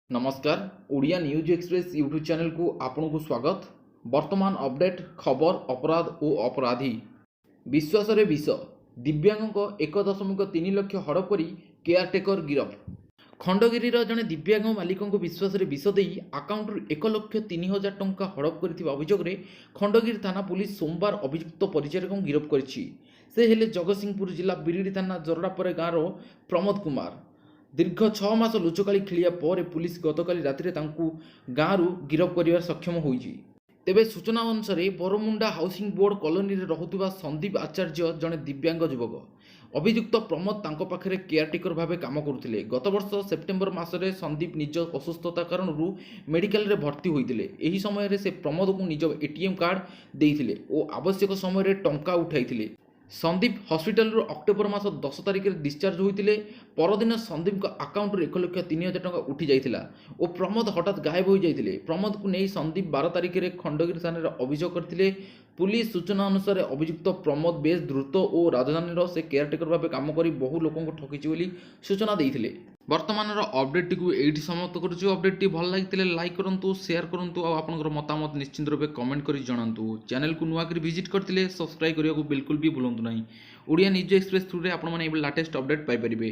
ନମସ୍କାର, Odia news express YouTube ଚ୍ୟାନେଲକୁ ଆପଣଙ୍କୁ ସ୍ୱାଗତ। ବର୍ତ୍ତମାନ ଅପଡେଟ୍ ଖବର ଅପରାଧ ଓ ଅପରାଧୀ। ବିଶ୍ୱାସରେ ବିଷ, ଦିବ୍ୟାଙ୍ଗଙ୍କ 1.3 ଲକ୍ଷ ହଡ଼ପ କରି କେୟାରଟେକର ଗିରଫ। ଖଣ୍ଡଗିରିର ଜଣେ ଦିବ୍ୟାଙ୍ଗ ମାଲିକଙ୍କୁ ବିଶ୍ୱାସରେ ବିଷ ଦେଇ ଆକାଉଣ୍ଟରୁ 1,03,000 ଟଙ୍କା ହଡ଼ପ କରିଥିବା ଅଭିଯୋଗରେ ଖଣ୍ଡଗିରି ଥାନା ପୁଲିସ ସୋମବାର ଅଭିଯୁକ୍ତ ପରିଚାରକଙ୍କୁ ଗିରଫ କରିଛି। ସେ ହେଲେ ଜଗତସିଂହପୁର ଜିଲ୍ଲା ବିରିଡ଼ି ଥାନା ଜରଡ଼ାପରେ ଗାଁର ପ୍ରମୋଦ କୁମାର। ଦୀର୍ଘ 6 ମାସ ଲୁଚକାଳି ଖେଳିବା ପରେ ପୁଲିସ ଗତକାଲି ରାତିରେ ତାଙ୍କୁ ଗାଁରୁ ଗିରଫ କରିବାରେ ସକ୍ଷମ ହୋଇଛି। ତେବେ ସୂଚନା ଅନୁସାରେ, ବରମୁଣ୍ଡା ହାଉସିଂ ବୋର୍ଡ କଲୋନୀରେ ରହୁଥିବା ସନ୍ଦୀପ ଆଚାର୍ଯ୍ୟ ଜଣେ ଦିବ୍ୟାଙ୍ଗ ଯୁବକ। ଅଭିଯୁକ୍ତ ପ୍ରମୋଦ ତାଙ୍କ ପାଖରେ କେୟାରଟେକର ଭାବେ କାମ କରୁଥିଲେ। ଗତବର୍ଷ ସେପ୍ଟେମ୍ବର ମାସରେ ସନ୍ଦୀପ ନିଜ ଅସୁସ୍ଥତା କାରଣରୁ ମେଡିକାଲରେ ଭର୍ତ୍ତି ହୋଇଥିଲେ। ଏହି ସମୟରେ ସେ ପ୍ରମୋଦକୁ ନିଜ ଏଟିଏମ୍ କାର୍ଡ ଦେଇଥିଲେ ଓ ଆବଶ୍ୟକ ସମୟରେ ଟଙ୍କା ଉଠାଇଥିଲେ। ସନ୍ଦୀପ ହସ୍ପିଟାଲରୁ ଅକ୍ଟୋବର ମାସ 10 ତାରିଖରେ ଡିସଚାର୍ଜ ହୋଇଥିଲେ। ପରଦିନ ସନ୍ଦୀପଙ୍କ ଆକାଉଣ୍ଟରୁ 1,03,000 ଟଙ୍କା ଉଠି ଯାଇଥିଲା ଓ ପ୍ରମୋଦ ହଠାତ୍ ଗାୟବ ହୋଇଯାଇଥିଲେ। ପ୍ରମୋଦକୁ ନେଇ ସନ୍ଦୀପ 12 ତାରିଖରେ ଖଣ୍ଡଗିରି ଥାନାରେ ଅଭିଯୋଗ କରିଥିଲେ। ପୁଲିସ ସୂଚନା ଅନୁସାରେ, ଅଭିଯୁକ୍ତ ପ୍ରମୋଦ ବେଶ୍ ଦ୍ରୁତ ଓ ରାଜଧାନୀର ସେ କେୟାରଟେକର ଭାବେ କାମ କରି ବହୁ ଲୋକଙ୍କୁ ଠକିଛି ବୋଲି ସୂଚନା ଦେଇଥିଲେ। ବର୍ତ୍ତମାନର ଅପଡେଟ୍ଟିକୁ ଏଇଠି ସମାପ୍ତ କରୁଛୁ। ଅପଡେଟ୍ଟି ଭଲ ଲାଗିଥିଲେ ଲାଇକ୍ କରନ୍ତୁ, ସେୟାର କରନ୍ତୁ ଆଉ ଆପଣଙ୍କର ମତାମତ ନିଶ୍ଚିନ୍ତ ରୂପେ କମେଣ୍ଟ କରି ଜଣାନ୍ତୁ। ଚ୍ୟାନେଲକୁ ନୂଆ କରି ଭିଜିଟ୍ କରିଥିଲେ ସବସ୍କ୍ରାଇବ୍ କରିବାକୁ ବିଲକୁଲ ବି ଭୁଲନ୍ତୁ ନାହିଁ। ଓଡ଼ିଆ ନ୍ୟୁଜ୍ ଏକ୍ସପ୍ରେସ୍ ଥ୍ରୁରେ ଆପଣମାନେ ଏଇଭଳି ଲାଟେଷ୍ଟ ଅପଡେଟ୍ ପାଇପାରିବେ।